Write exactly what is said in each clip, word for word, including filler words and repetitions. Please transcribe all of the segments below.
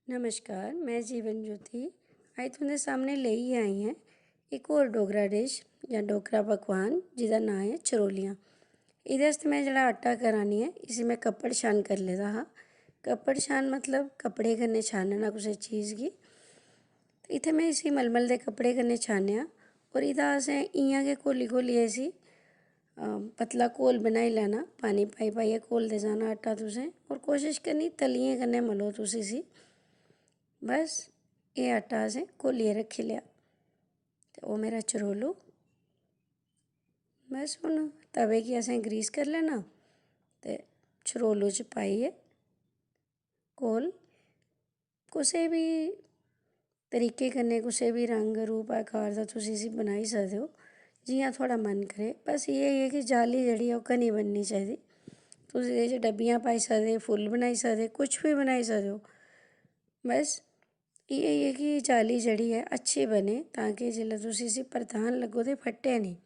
नमस्कार, में जीवन ज्योति। अज्ज तुं'दे सामनै लेइयै आई आं इक होर डोगरा डिश जां डोगरा पकवान, जेह्दा नांऽ ऐ चरोलियां। एह्दे आस्तै में जेह्ड़ा आटा करा नी आं, इसी में कपड़ छान करी लेदा हा। कपड़ छान मतलब कपड़े कन्नै छानना कुसै चीज़ गी। ते इत्थै में इसी मलमल दे कपड़े कन्नै छानेआ, होर एह्दा असें इ'यां गै घोली घोलियै इसी, अ, पतला घोल बनाई लैना। पानी पाई पाइयै घोलदे जाना आटा तुसें, होर कोशश करनी तलियें कन्नै मलो तुस इसी। बस, एह् आटा असें घोलियै रक्खी लेआ। ते ओह् मेरा चरोलू, बस हून तवे गी असें grease करी लैना ते चरोलू च पाइयै घोल कुसै बी तरीके कन्नै, कुसै बी रंग रूप आकार दा तुस इसी बनाई सकदे ओ, जि'यां थुआढ़ा मन करै। बस इ'यै ऐ कि जाली जेह्ड़ी ऐ, ओह् घनी बननी चाहिदी। तुस एह्दे च डब्बियां पाई सकदे, फुल्ल बनाई सकदे, कुछ बी बनाई सकदे ओ। बस इ'यै ऐ कि जाली जेह्ड़ी ऐ, अच्छी बने, तां कि जिसलै तुस इसी परतान लगो ते फट्टै नेईं।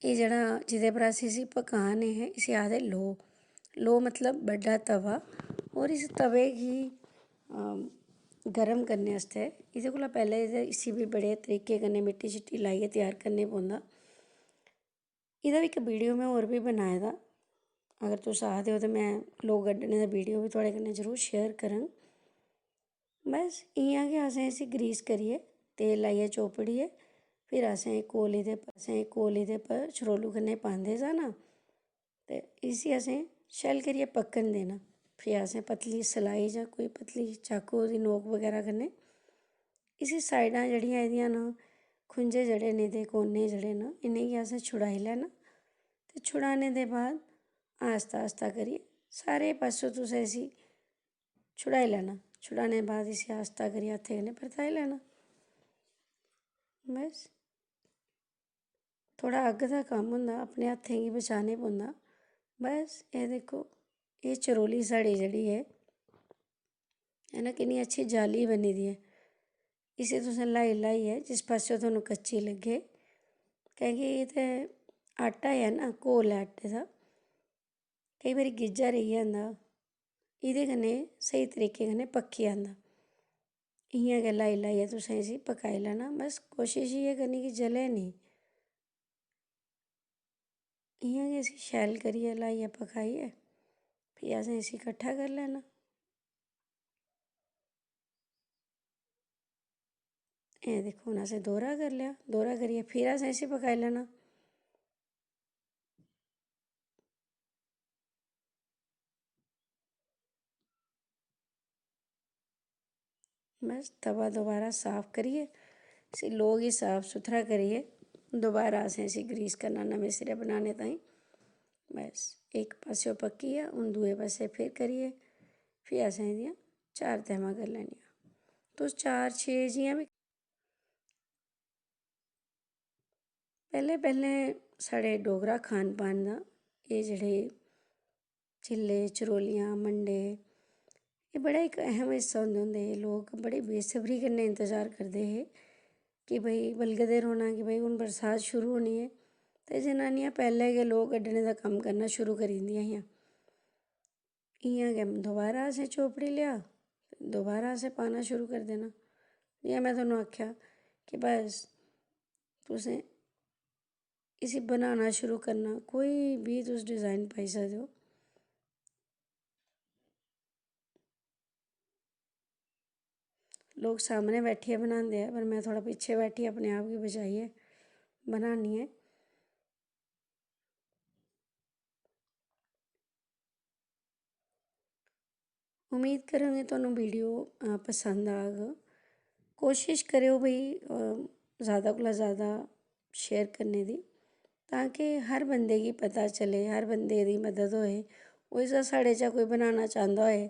एह् जेह्ड़ा, जेह्दे पर अस इसी पका ने हे, इसी आखदे लोऽ। लोऽ मतलब बड्डा तवा। होर इस तवे गी, अम, गर्म करने आस्तै, एह्दे कोला पैह्लें एह्दे, इसी बी बड़े तरीके कन्नै मिट्टी शिट्टी लाइयै त्यार करने पौंदा। एह्दा बी इक video में होर बी बनाए दा। अगर तुस आखदे ओ ते में लोऽ कड्ढने दा video बी थुआढ़े कन्नै जरूर share करङ। बस इ'यां गै असें इसी grease करियै, तेल लाइयै चोपड़ियै, फिर असें कोली दे, असें कोली दे पर चरोलू कन्नै पांदे जाना ते इसी असें शैल करियै पक्कन देना। फ्ही असें पतली सलाई जां कोई पतली चाकू दी नोक बगैरा कन्नै इसी, साइडां जेह्ड़ियां एह्दियां न, खुंजे जेह्ड़े न, एह्दे कोने जेह्ड़े न, इ'नेंगी असें छुड़ाई लैना। ते छुड़ाने दे बाद आस्ता आस्ता करियै सारे पासों तुसें इसी छुड़ाई लैना। छुड़ाने दे बाद इसी आस्ता करियै हत्थै कन्नै परताई लैना। बस, थोह्ड़ा अग्ग दा कम्म होंदा, अपने हत्थें गी बचाने पौंदा। बस, एह् दिक्खो, एह् चरोली साढ़ी जेह्ड़ी ऐ, है ना, किन्नी अच्छी जाली बनी दी ऐ। इसी तुसें ल्हाई ल्हाइयै, जिस पासेआ थुहानूं कच्ची लग्गे, कैंह् कि एह् ते आटा ऐ ना, घोल ऐ आटे दा, केईं बारी गिज्झा रेही जंदा, एह्दे कन्नै स्हेई तरीके कन्नै पक्की जंदा। इ'यां गै ल्हाई ल्हाइयै तुसें इसी पकाई लैना। बस कोशश इ'यै करनी कि जलै नेईं। इ'यां गै इसी शैल करियै ल्हाइयै पकाइयै फ्ही असें इसी कट्ठा करी लैना। एह् दिक्खो, हून असें दोह्रा करी लेआ। दोह्रा करियै फिर असें इसी पकाई लैना। बस, तवा दोबारा साफ करियै, इसी लोऽ गी साफ सुथरा करियै, दोबारा असें इसी grease करना नमें सिरै बनाने ताईं। बस, इक पासेआ पक्की गेआ, हून दुए पासै फिर करियै, फ्ही असें एह्दियां चार तैह्मां करी लैनियां। तुस चार, छे, जि'यां बी। पैह्लें पैह्लें साढ़े डोगरा खान पान दा एह् जेह्ड़े चिल्ले, चरोलियां, मंडे, एह् बड़ा इक अहम हिस्सा होंदे होंदे हे। लोक बड़ी बेसब्री कन्नै इंतजार करदे हे कि भई, बलगदे रौह्ना कि भई, हून बरसांत शुरू होनी ऐ। ते जनानियां पैह्लें गै लोऽ कड्ढने दा कम्म करना शुरू करी दिंदियां हियां। इ'यां गै दोबारा असें चोपड़ी लेआ, दोबारा असें पाना शुरू करी देना। जि'यां में तुहानू आखेआ कि बस, तुसें इसी बनाना शुरू करना, कोई बी तुस design पाई सकदे ओ। लोक सामनै बैठियै बनांदे ऐ, पर में थोह्ड़ा पिच्छें बैठियै अपने आप गी बचाइयै बनानी ऐ। उम्मीद करङ जे तुहानू video, अ, पसंद आग। कोशश करेओ भई, अ, जैदा कोला जैदा share करने दी, तां कि हर बंदे गी पता चले, हर बंदे दी मदद होए। होई सकदा साढ़े चा कोई बनाना चांह्दा होए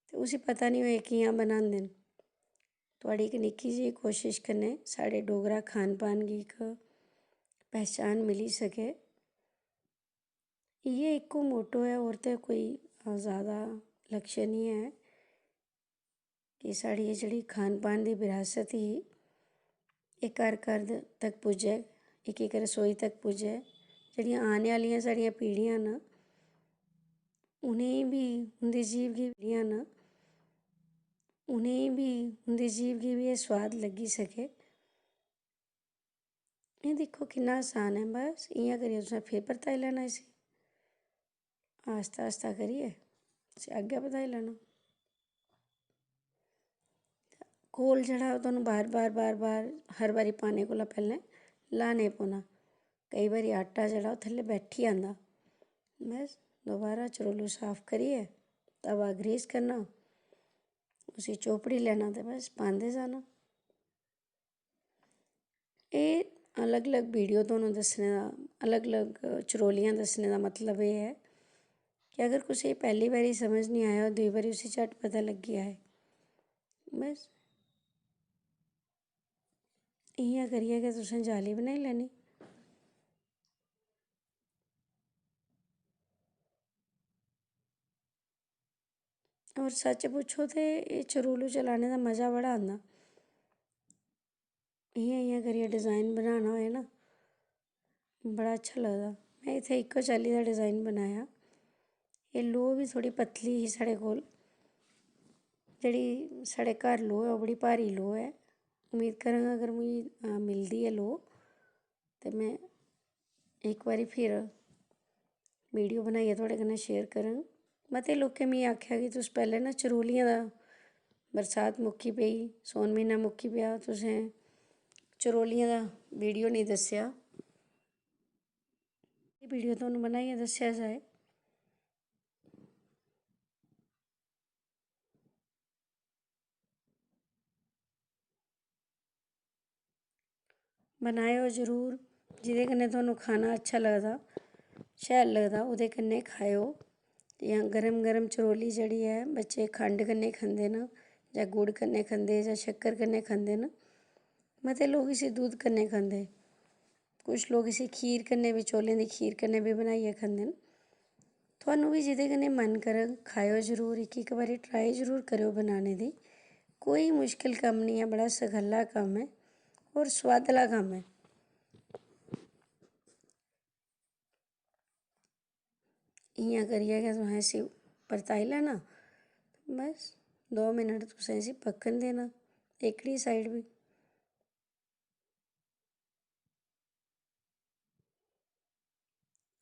ते उसी पता निं होए कि'यां बनांदे न। थुआढ़ी इक निक्की जेही कोशश कन्नै साढ़े डोगरा खान पान गी इक पैह्चान मिली सकै। इ'यै इक्को motto ऐ, होर ते कोई, अ, जैदा लक्ष्य निं ऐ कि साढ़ी एह् जेह्ड़ी खान पान दी बरासत ही, एह् घर घर तक पुज्जै, इक इक रसोई तक पुज्जै। जेह्ड़ियां आने आह्लियां साढ़ियां पीढ़ियां न, उ'नेंगी बी, उं'दी जीभ गी बी न, उ'नेंगी बी, उं'दी जीभ गी बी एह् सोआद लग्गी सकै। एह् दिक्खो किन्ना असान ऐ, बस इ'यां करियै तुसें फिर परताई लैना इसी। आस्ता आस्ता करियै इसी अग्गें बधाई लैना। घोल जेह्ड़ा ओह् तुहानू बार बार, बार बार हर बारी पाने कोला पैह्लें ल्हाने पौना। केईं बारी आटा जेह्ड़ा ओह् थल्लै बैठी जंदा। बस दोबारा चरोलू साफ करियै तवा grease करना, उसी चोपड़ी लैना ते बस पांदे जाना। एह् अलग-अलग video तुहानू दस्सने दा, अलग-अलग चरोलियां दस्सने दा मतलब एह् ऐ कि अगर कुसै गी पैह्ली बारी समझ निं आया, दूई बारी उसी झट पता लग्गी जाए। बस इ'यां करियै गै तुसें जाली बनाई लैनी। होर सच्च पुच्छो ते एह् चरोलू चलाने दा मज़ा बड़ा आंदा। इ'यां इ'यां करियै design बनाना होऐ ना, बड़ा अच्छा लगदा। में इत्थै इक्को चाल्ली दा design बनाया। एह् लोऽ बी थोह्ड़ी पतली ही साढ़े कोल, जेह्ड़ी साढ़े घर लोऽ ऐ, ओह् बड़ी भारी लोऽ ऐ। उम्मीद करां अगर मिगी, अ, मिलदी ऐ लोऽ, ते में इक बारी फिर video बनाइयै थुआढ़े कन्नै share करङ। मते लोकें मिगी आखेआ कि तुस पैह्लें ना चरोलियें दा, बरसात मुक्की पेई, सौन म्हीना मुक्की पेआ, तुसें चरोलियें दा video नेईं दस्सेआ। एह् video तुहानू बनाइयै दस्सेआ जाए। बनाएओ जरूर, जेह्दे कन्नै तुहानू खाना अच्छा लगदा, शैल लगदा, ओह्दे कन्नै खाएओ। जां गर्म गर्म चरोली जेह्ड़ी ऐ, बच्चे खंड कन्नै खंदे न, जां गुड़ कन्नै खंदे, जां शक्कर कन्नै खंदे न। मते लोक इसी दुद्ध कन्नै खंदे। कुछ लोक इसी खीर कन्नै बी, चौलें दी खीर कन्नै बी बनाइयै खंदे न। थुहानू बी जेह्दे कन्नै मन करग, खाएओ जरूर, इक इक बारी try जरूर करेओ बनाने दी। कोई मुश्किल कम्म निं ऐ, बड़ा सखल्ला कम्म ऐ होर सोआदला कम्म ऐ। इ'यां करियै गै तुसें इसी परताई लैना। बस दो मिनट तुसें इसी पक्कन देना, एह्कड़ी side बी।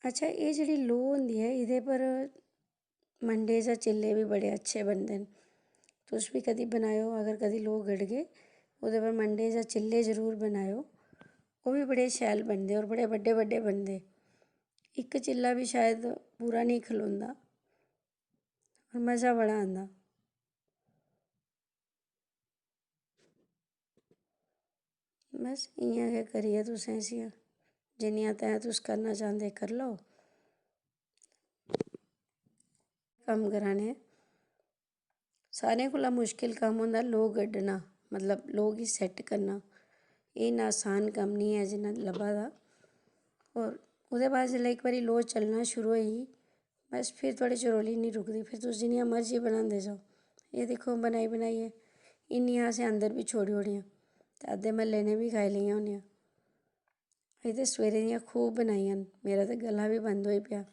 अच्छा, एह् जेह्ड़ी लोऽ होंदी ऐ, एह्दे पर मंडे जां चिल्ले बी बड़े अच्छे बनदे न। तुस बी कदी बनाएओ, अगर कदी लोऽ गढ़गे, ओह्दे पर मंडे जां चिल्ले जरूर बनाएओ। ओह् बी बड़े शैल बनदे होर बड़े बड्डे बड्डे बनदे। इक चिल्ला बी शायद पूरा नेईं खलोंदा, होर मज़ा बड़ा आंदा। बस इ'यां गै करियै तुसें इसी, जिन्नियां तैऽ तुस करना चांह्दे, करी लैओ। कम्म कराने, सारें कोला मुश्कल कम्म होंदा लोऽ कड्ढना, मतलब लोऽ गी set करना। एह् इन्ना असान कम्म निं ऐ जिन्ना लब्भा दा। होर ओह्दे बाद जिसलै इक बारी लोऽ चलना शुरू होई, बस फिर थुआढ़ी चरोली निं रुकदी, फिर तुस जिन्नियां मर्जी बनांदे जाओ। एह् दिक्खो, बनाई बनाइयै इन्नियां असें अंदर बी छोड़ी ओड़ियां ते अद्धे म्हल्ले ने बी खाई लेइयां होनियां। अजें ते सवेरे दियां खूब बनाइयां न, मेरा ते गला बी बंद होई पेआ।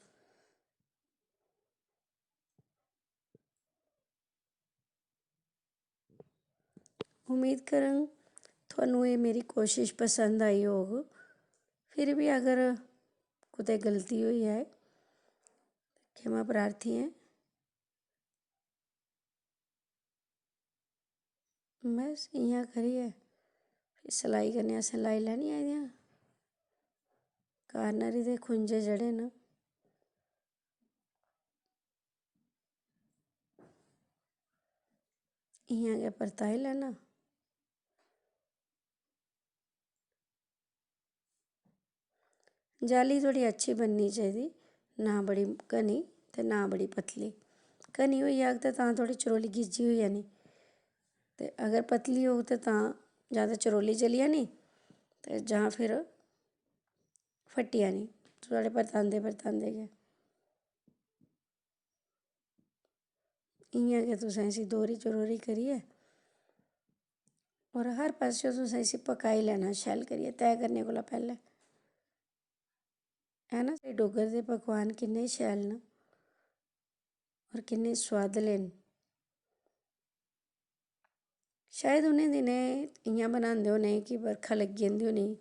उम्मीद करङ थुहानू एह् मेरी कोशश पसंद आई होग। फिर बी अगर कुतै गलती होई जाए, ते क्षमा प्रार्थी ऐ। बस इ'यां करियै फ्ही सलाई कन्नै असें लाई लैनियां एह्दियां corner दे खुंजे जेह्ड़े न। इ'यां गै परताई लैना। जाली थोह्ड़ी अच्छी बननी चाहिदी, ना बड़ी घनी ते ना बड़ी पतली। घनी होई जाग ते तां थोह्ड़ी चरोली गिज्झी होई जानी, ते अगर पतली होग ते तां जां ते चरोली जली जानी ते जां फिर फटी जानी थुआढ़े परतांदे परतांदे गै। इ'यां गै तुसें इसी दोह्री चरोरी करियै होर हर पासेआ तुसें इसी पकाई लैना शैल करियै, तैऽ करने कोला पैह्लें। है ना, साढ़े डुग्गर दे पकवान किन्ने शैल न। होर किन्ने सोआदले न। शायद उ'नें दिनें इ'यां बनांदे होने कि बरखा लग्गी जंदी होनी,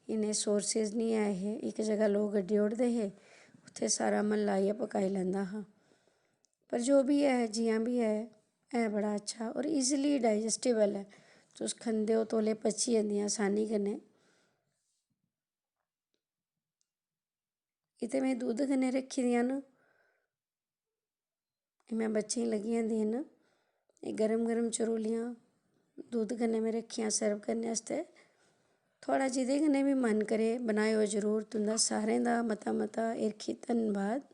इन्ने सोर्सेज निं ऐ हे। इक जगह लोक गड्डी ओड़दे हे, उत्थै सारा म्हल्ला आइयै पकाई लैंदा हा। पर जो बी ऐ, जि'यां बी ऐ, ऐ बड़ा अच्छा होर ईजली डाइजैस्टिबल ऐ। तुस खंदे ओ, तौले पची जंदियां असानी कन्नै। इत्थै में दुद्ध कन्नै रक्खी दियां न। एह् में बच्चें गी लगियां देन। एह् गर्म गर्म चरोलियां दुद्ध कन्नै में रक्खियां सर्व करने आस्तै। थुआढ़ा जेह्दे कन्नै बी मन करे, बनाएओ जरूर। तुं'दा सारें दा मता मता हिरखी धन्नबाद।